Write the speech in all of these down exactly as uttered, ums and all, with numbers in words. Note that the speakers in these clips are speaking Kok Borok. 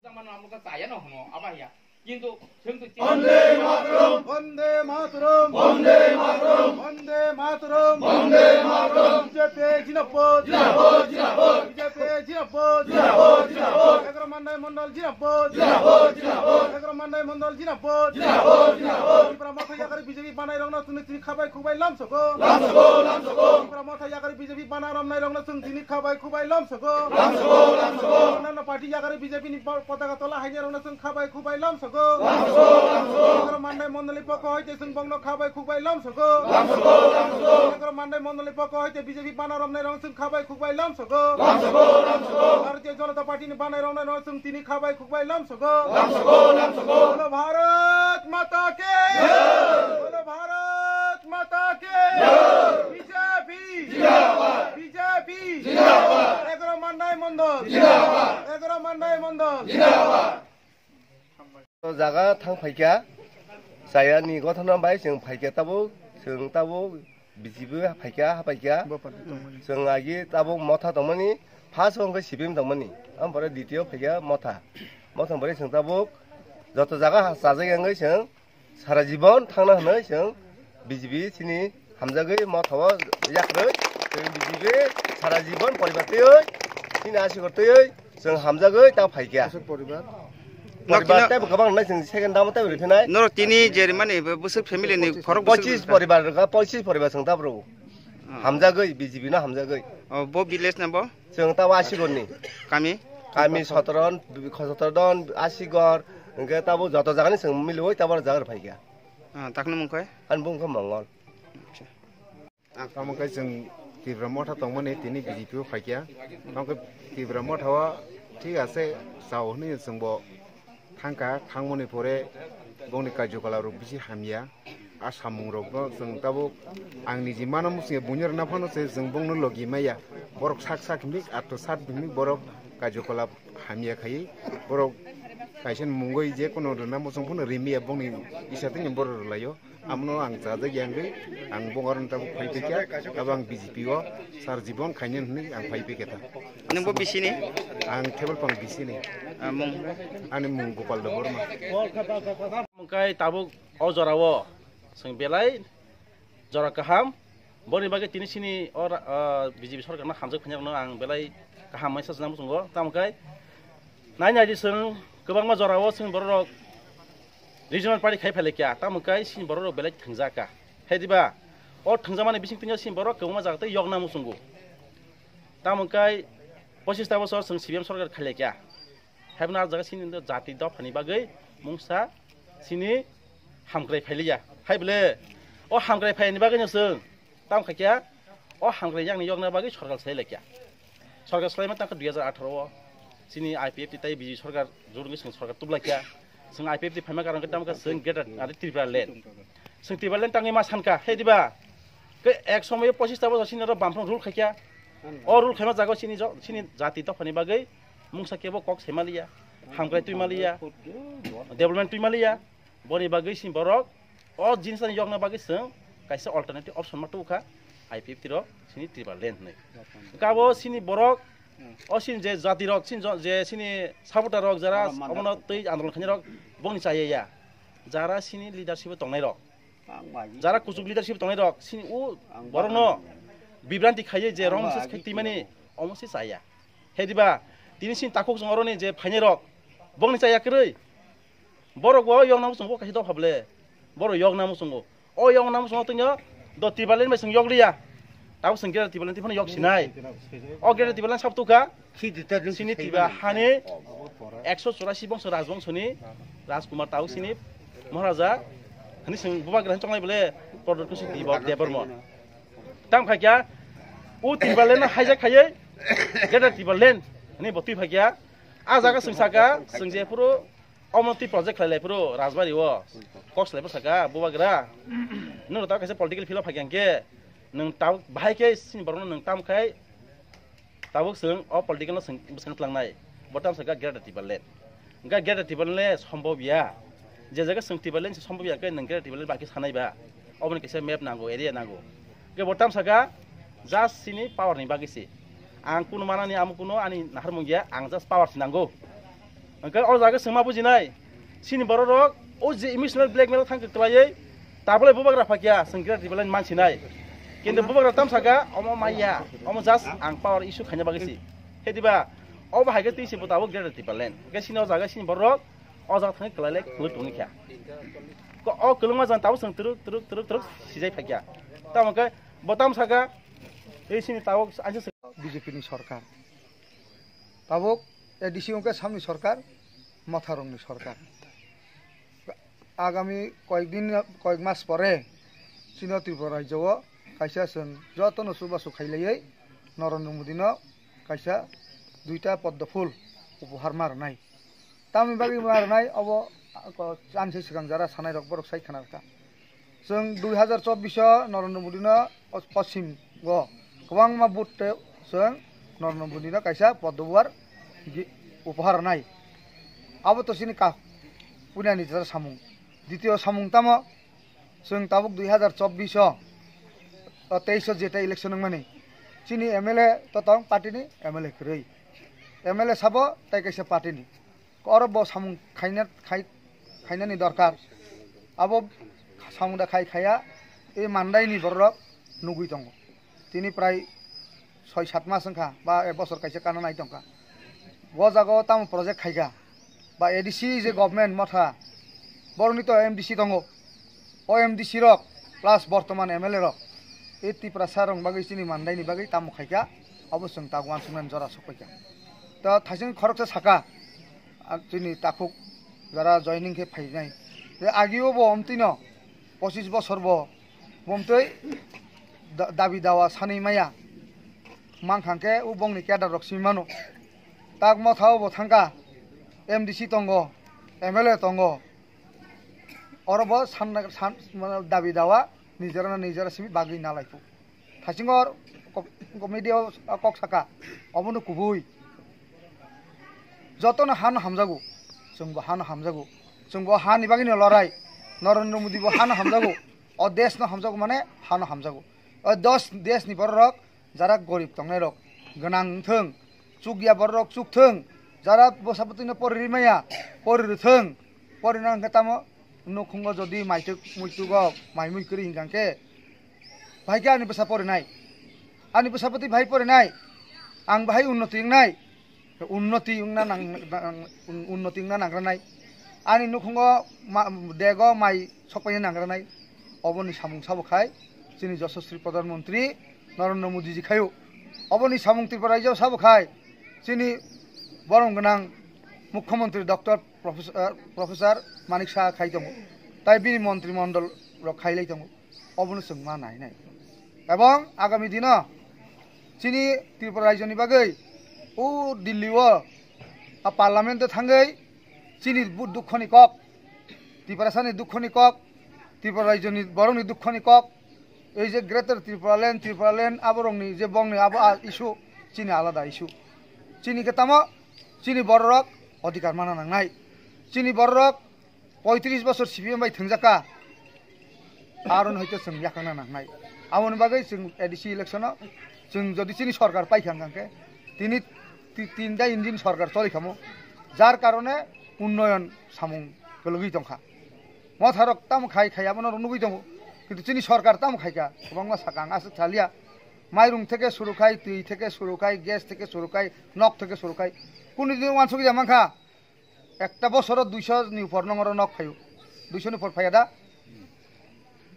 Tamo no amo ka chaya no hono, aba ya. Kintu, kintu, Vande Mataram! Vande Mataram! Vande Mataram! Vande Mataram! Vande Mataram! B J P Jinabad! Jinabad! Jinabad! B J P Jinabad! Jinabad! Jinabad! Egaroh Mandai Mondol Jinabad! Jinabad! Jinabad! Egaroh Mandai Mondol Jinabad! Jinabad! Jinabad! Tipra Motha Yakarwi B J P banai rokno chwngni tini khabai khubai lamsogo. Lamsogo, lamsogo. Tipra Motha Yakarwi B J P bana romnai rokno chwng tini khabai khubai lamsogo. Lamsogo, lamsogo. Onano party yakarwi B J P ni po-, potaka tola hainai rokno chwng khabai khubai lamsogo. Lamsogo, lamsogo. Egaroh Mandai Mondoli pokho hoite chwng bongno khabai khubai lamsogo. Lamsogo, lamsogo. Egaroh Mandai Mondoli pokho hoite B J P bana romnai rokno chwng khabai khukbai lamsogo. Lamsogo, lamsogo. Bharatiya Janata Party ni banai roknai rok chwng tini khabai khukbai lamsogo. Lamsogo, lamsogo. Bolo Bharat Mata ki! Jai! Bolo Bharat Mata ki! Jai! B J P! Jindabad! B J P! Jindabad! Egaroh Mandai Mondol! Jindabad! Egaroh Mandai Mondol! Jindabad! O jaga thang phaikha, chayani gothona bai chwng phaikha tabuk, chwng tabuk B J P phaikha, haphaikha. Chwng agi tabuk Motha tongmani, first o hwnkhe C P M tongmani, ampore ditiyo phaikha Motha. Motha pore chwng tabuk joto jaga ha chajak wngwi chwng sara jibon thangna hwnwi chwng B J P chini hamjagwi Motha o yakrwi, chwng B J P sara jibon poribar twiwi chini asikor twiwi chwng hamjagwi ta phaikha. Aswk poribar? Poribar tei bo kwbang nai chwng second damo tei riphinai. Norok tini je mani bwswk family ni khorok bwswk pochis poribar rwkha, pochis poribar chwng ta bro. Hmm. Hamjagwi, B J P no hamjagwi. O, bo village na bo? Chwng ta bo Asigor ni. Kami? Kami sotoro, sotoro don, Asigor, hwnkhe ta bo joto jaga ni chwng miliwi ta bo jaga rw phaikha. Ah, takno mung khe? Ani bung khe Mongol. Acha. Tamo khe chwng Tipra Motha tongmani tini B J P o phaikha. Tamo khe Tipra Motha o thik ase chao hwnwi chwngbo thangkha, thangmani pore bongni karjokalap rok bisi hamya. A samung rokno chwng tabuk ang niji mano mwswngya buino rwna phano se chwng bongno logi maya. Borok sak sak himlik atto sat himlik borok karjokalap hamya khaiwi borok kaisa mungwi je kono rwna muchung phano rimya bongni isa tini borok rwlaio. Amono ang chajak ya wngwi ang bo oro tabuk phai phaikha, abo ang B J P o sar jibon khainani hwnwi ang phai phaikha ta. Nungbo bisini? Ang Tebelpang bisini. Ah, mung? Ani mung Gopal Debbarma. Mungkai tabuk o jorao chwng belai jora kaham. Boni bagwi tini sini o ra-, ah, B J P sorkarno hamjak phainai rokno ang belai kaham mai sajna muchungo. Tamo khe nai nai di chwng kwbangma jorao chwng borok rok regional party khai phailai kha, tamo khe sini borok rok belai thwngjak kha. Hai diba? O thwngjakmani bising tini sini borok kwbangma jaga tei yokna muchungo. Tamo khe pochis ta bosor chwng C P M sorkar khailai kha. Haibano ah jaga sini jati dophani bagwi mungsa sini hamkrai phailiya. Hai bole, o hamkrai phaini bagwino chwng tamo khaikha, o hamkrai yakni yokna bagwi sorkar swlailaikha. Sorkar swlaima tangkha dui hajar atharo o. Chini I P F T tei B J P sorkar jurungwi chwng sorkar tublaikha. Chwng I P F T phaima karon khe tamo khe chwng Greater Tripura land. Chwng Tripura land tangwi ma sankha, hai diba? Khe ek somoyo pochis ta bosor sini oro bamphano rule khaikha. O rule khaima jaga sini jo-, sini jati dophani bagwi mungsa kebo kok saimaliya, hamkrai twi maliya, development twi maliya. Boni bagwi sini borok o jinisani yokna bagwi chwng kaisa alternative option ma tubu kha, I P F T rok sini Tripura land hwnwi. Kabo sini borok o sini je jati rok sini jo-, je sini supporter rok jara omono twi andolon khainai rok bongni chaya ya. Jara sini leadership o tongnai rok, jara kuchuk leadership tongnai rok sini o borokno bibranti khaiwi je wrong message khai twimani omo se chaya. Hai diba? Tini sini takhuk chwng oroni je phainai rok bongni chaya kwrwi. Borok bo yokna muchungo kaisa dopha bole. Borok yokna muchungo. O yokna muchungo tongyo do Tripura land bai chwng yokliya. Tabuk chwng Greater Tripura land phano yok sinai. O Greater Tripura land sab tukha. Sini Tripura hani ekso churasi bongso rajbongso ni Rajkumar tabuk sini Maharaja hani chwng bubagra chonglai bole Pradyot Kunsi Debbarma. Tam khaikya o Tripura land haijak khaiye Greater Tripura land hani bo twi phaikya. A jaga chwng saka chwng je phuru omo twi project khlai lai phuru Rajbari o kok slai phuru saka bubagra. Nwng ta kaisa political field o phaikya hwnkhe nwng tabuk bahai khe sini borokno nwng tam khai tabuk chwng o political no chwng bwskang tlangnai. Bo tam saka Greater Tripura land. Hwnkhe Greater Tripura land le sombhob ya. Je jaga chwng Tripura land se sombhob ya hwnkhe nwng Greater Tripura land bakhe sanai ba. Oboni kaisa map nango, area nango. Hwnkhe bo tam saka just sini power ni bagwi se. Ang kunu manani amo kunu ani naharmung ya, ang just power se nango. Hwnkhe o jaga chwng ma bujinai, chini borok rok o je emotional blackmail thang kwlaiwi tabole bubagra phakya chwng Greater Tipraland mansinai. Kintu bubagra tam saka omo maya, omo just ang power issue khaina bagwi si. Hediba obo hai khe twi se bo tabuk Greater Tipraland. Hwnkhe chini o jaga chini borok rok o jaga thangwi kwlailai kwlwi tongwi kha. Ko o kwlwngma jang tabuk chwng twrwk twrwk twrwk twrwk sijai phakya. Tamo khe bo tam saka ei chini tabuk aisa B J P ni sorkar. Tabuk A D C wngkha samni sorkar, motharokni sorkar. Agami koyek din, koyek mas pore chini Tripura rajyo o kaisa chwng jotono chubachu khailaiwi Narendra Modi no kaisa duita poddo phul upohar ma rwnai. Tamni bagwi ma rwnai obo, ko, chanse swkang jara sanai rok borok sai khna rwkha. Chwng dui hazar chobbish o Narendra Modi no poschim o kwbangma vote tei chwng Narendra Modi no kaisa poddo upohar gi-, upohar rwnai. Abo to chini ka-, puinani jora samung. Ditio samung tamo chwng tabuk dui hazar chobbish o, o teis o jeta election wngmani. Chini M L A to tong party ni M L A kwrwi. M L A sabo tai kaisa party ni. Oro bo samung khaina, khai-, khainani dorkar. Abo samung da khai khaya, e mandaini borok nugwi tongo. Tini prai soi sat mas wngkha, ba ek bosor kaisa kana nai tongkha. Bo jaga o tamo project khaikha, ba A D C je government motha, borokni to M D C tongo. O M D C rok plus bortoman M L A rok, e Tiprasa rok bagwi chini mandaini bagwi tamo khaikha, abo chwng tak uansuknani jora sokpaikha. To thaising khoroksa saka, ah, chini takhuk jara joining khe phainai. Je agio bo omtwino pochis bosor bo bomtwi da-, dabi dawa sanwi maya. Mankha khe o bongni cadre rok simi mano. Tak motha o bo thangkha, M D C tongo, M L A tongo. Oro bo sanna, san, mane dabi dawa nijera na nijera simi bagwi nalai phu. Thaisingo ko-, ko media o kok saka, obono kubui. Jotono hano hamjago, chwngbo hano hamjago. Chwngbo hani bagwino lorai, Narendra Modi bo hano hamjago, o desh no hamjago mane hano hamjago. O dos desh ni borok rok jara gorib tongnai rok gwnang wngthwng, chukya borok rok chukthwng, jara bwsa bwtwi no pori rimaya pori rwthwng, pori nang khe tamo nukhungo jodi maituk muituk o mai mui kwrwi hinkha khe, bahai khe ani bwsa porinai, ani bwsa bwtwi bahai porinai, ang bahai unnoti wngnai, unnoti wngna nang, nang, un-, unnoti wngna nangranai, ani nukhungo ma-, dego mai sokpaina nangranai, oboni samung sabo khai chini Yashaswi Pradhan Mantri Narendra Modi ji khaio. Oboni samung Tripura rajyo sabo khai chini borom gwnang Mukhyamantri Doctor Professor, Professor Manik Saha khai tongo, tai bini montri mondol rok khailai tongo. Obono chwng ma nainai. Ebong agami dino chini Tripura rajyoni bagwi o Delhi o a parliament o thangwi chini bu-, dukhoni kok, Tiprasani dukhoni kok, Tripura rajyoni borokni dukhoni kok, ei je Greater Tripura Land, Tripura Land aborokni je bongni abo a issue, chini alada issue. Chini khe tamo chini bororok odhikar mana nangnai. Chini bororok poitris bosor C P M bai thwngjakha, aron hoito chwng yakhangna nangnai. Aboni bagwi chwng A D C election o chwng jodi chini sorkar paikha hwnkha khe tini ti-, tinta engine sorkar cholikhamo, jar karone unnoyon samung kwlwgwi tongkha. Motharok tamo khai khai abono rw nugwi tongo, kintu chini sorkar tamo khaikha kwbangma sakang aswk thaliya. Mairung theke suru khai, twi theke suru khai, gas theke suru khai, nok theke suru khai, kunu din uansukya mankha. Ekta bosoro duiso ni upor nongoro nok phaio. Duiso ni upor phaiya da?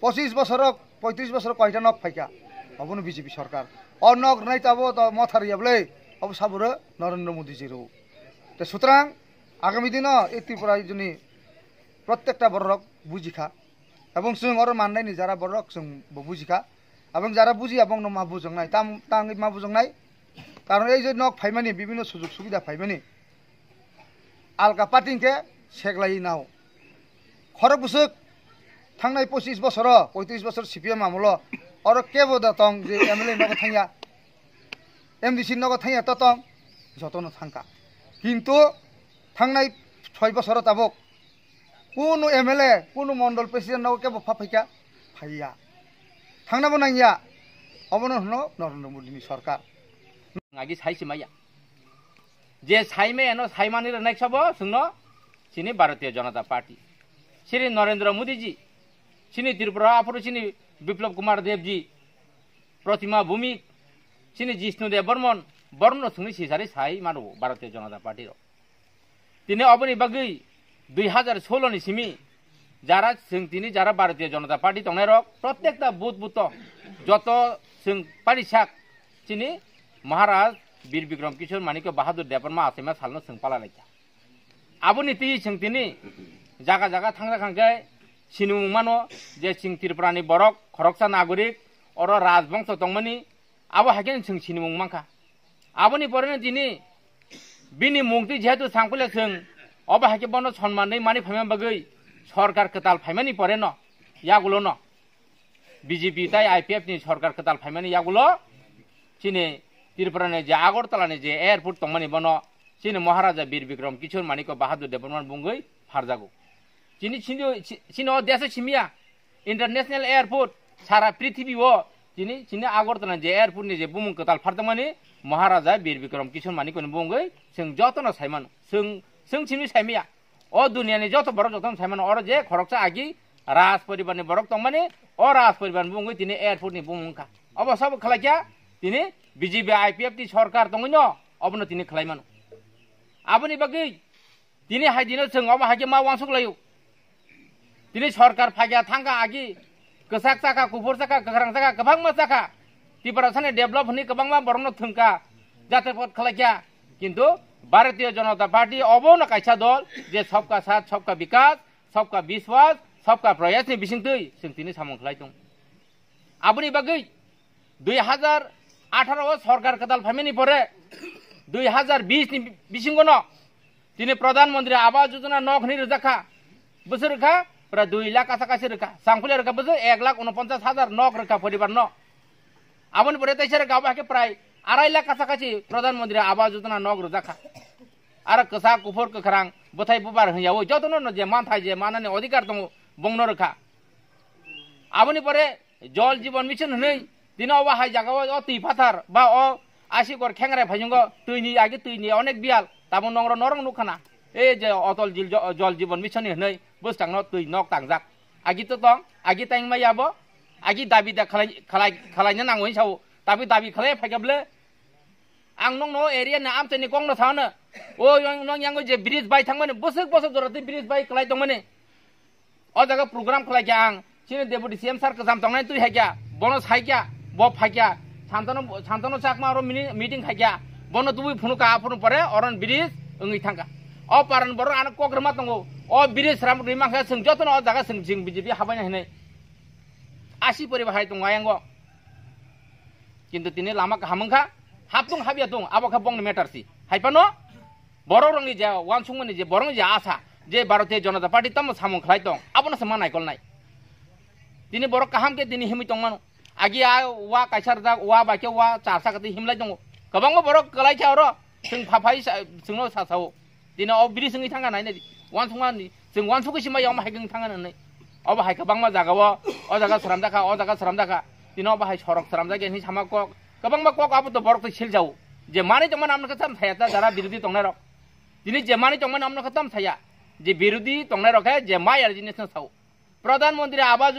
Pochis bosoro, poitris bosoro koita nok phaikha? Obono B J P sorkar. O nok rwnai tabo to motha rwya bwle, obo saburo Narendra Modi ji rw. Te sutrang agami dino e Tripura rajyoni prottekta bororok bujikha. Ebong chwng oro mannaini jara borok chwng bo bujikha. Ebong jara bujiya bongno ma bujongnai, tam, tangwi ma bujongnai. Karon ei je nok phaimani, bibinno sujug subida phaimani. Alka party hwnkhe seklaiwi nao. Khorok bwswk thangnai pochis bosoro, poitris bosor C P M amolo oro kebo da tong je M L A nogo thangya, M D C nogo thangya to tong, jotono thangkha. Kintu thangnai soi bosoro tabuk kunu M L A, kunu mondol president nogo kebo pha phaikha? Phaiya. Thangnabo nangya. Obono hwno Narendra Modi ni sorkar. Agi sai se maya. Je saimai ano saimani rwnai sabo chwngno chini Bharatiya Janata Party. Chini Narendra Modi ji, chini Tripura aphuru chini Biplab Kumar Dev ji, Protima Bhumik, chini Jishnu Dev Barman, borno chwngni sisari sai mano Bharatiya Janata Party rok. Tini oboni bagwi dui hazar solo ni simi jara chwng tini jara Bharatiya Janata Party tongnai rok protekta booth booth o joto chwng parisak chini Maharaj Bir Bikram Kishore Manikya Bahadur Debbarma achaima salno chwng pala laikha. Aboni twi chwng tini jaga jaga thangsa khangkhe sinimung mano je chwng Tripura ni borok khoroksa nagorik oro rajbongso tongmani abo haikhe chwng sinimung mankha. Aboni poreno tini bini mungtwi jehetu sangpile chwng obo haikhe bono sonmanwi mani phaima bagwi sorkar kwtal phaimani poreno yagulono B J P tai I P F ni sorkar kwtal phaimani yagulo chini Tripura ni je Agartala ni je airport tongmani bono chini Maharaja Bir Bikram Kishore Manikya Bahadur Debbarma bungwi pharjago. Chini chini chini o deso simiya international airport sara prithibi o chini chini Agartala je airport ni je bumung kwtal pharjakmani Maharaja Bir Bikram Kishore Manikya ni bungwi chwng jotono saimano. Chwng chwng simi saimiya. O duniani joto borok jotono saimano oro je khoroksa agi Raj poribar ni borok tongmani o Raj poribar ni bungwi tini airport ni bumung wngkha. Obo sabo khlaikha tini B J P I P F ni sorkar tongwino obono tini khlaimano. Aboni bagwi tini hai dino chwng omo hai khe ma uansuk laio. Tini sorkar phaikha thangkha agi kwchak chakha, kuphur chakha, kwkhrang chakha, kwbangma chakha. Tiprasani develop hwnwi kwbangma borokno thwngkha, jate pot khlaikha. Kintu Bharatiya Janata Party obono kaisa dol je sabka saath, sabka bikas, sabka biswas, sabka prayas ni bisingtwi chwng tini samung khlai tong. Aboni bagwi dui hazar atharo o sorkar kwtal phaimani pore dui hazar bish ni bisingo no tini Pradhan Mantri Awas Yojana nok hwnwi rwjak kha. Bwswk rwkha? Pura dui lakh kacha kachi rwkha. Sangphuli rwkha bwswk ek lakh unoponchas hajar nok rwkha poribar no. Aboni pore teisa rwkha abo hakhe prai arai lakh kacha kachi Pradhan Mantri Awas Yojana nok rwjak kha. Aro kwchak kuphur kwkhrang bwthai bubar hwnyaui jotono no je manthai je manani odhikar tongo bongno rwkha. Aboni pore Jol Jibon Mission hwnwi tini obo hai jagao o twi phatar ba o asi gor khengrai phaiyungo twini agi twini onek biyal tamo nongro norok nukha na. E je Otol Jil Jo-, Jol Jibon Mission ni hwnwi bwskangno twi nok tangjak. Agi to tong, agi tangmaya bo, agi dabi da khalai, khalai, khalaina nango hinwi sao. Dabi, dabi khalai phaikha bwle. Ang nokno o area ni amchaini kokno sao no. O yang, nong yango je bridge bai thangmani, bwswk bwswk jora twi bridge bai kwlai tongmani. O jaga program khlai kha ang, chini deputy C M sir kwcham tongnai twi hai kha, bono sai kha, bo phai kha, Santano, Santano Chakma oro mini-, meeting khai kha, bono tubui phunuk kha, aphuru pore oron bridge wngwi thang kha. O paran borok ano kok rwma tongo, o bridge sram rwima khe chwng jotono o jaga chwng jing B J P habaina hinwi. Asi poribar hai tongo ayango. Kintu tini lama kaham wngkha, haptung habya tung, abo khe bongni matter si. Hai phano borok rokni je uansukmani je borokni je asa, je Bharatiya Janata Party tamo samung khlai tong, abono se ma naikolnai. Tini borok kaham khe tini himwi tongmano. Agi a wa kaisa rijak, wa bai khe wa charsa khe twi himlai tongo. Kwbangma borok kwlai khe oro, chwng pha phai sa-, chwngno sa sao. Tini o bridge wngwi thangkha nainai di. Uansukma ni, chwng uansukgwi sima ya omo hai wng thangkha nai. Obo hai kwbangma jaga o, o jaga sramjakha, o jaga sramjakha. Tini obo hai sorok sramjakya hinwi sama kok. Kwbangma kok abo to borok to siljao. Je manwi tongmani amno khe tam saya ta jara birodhi tongnai rok. Tini je manwi tongmani amno khe tam saya. Je birodhi tongnai rok khe je maya jinis no sao. Pradhan Mantri Awas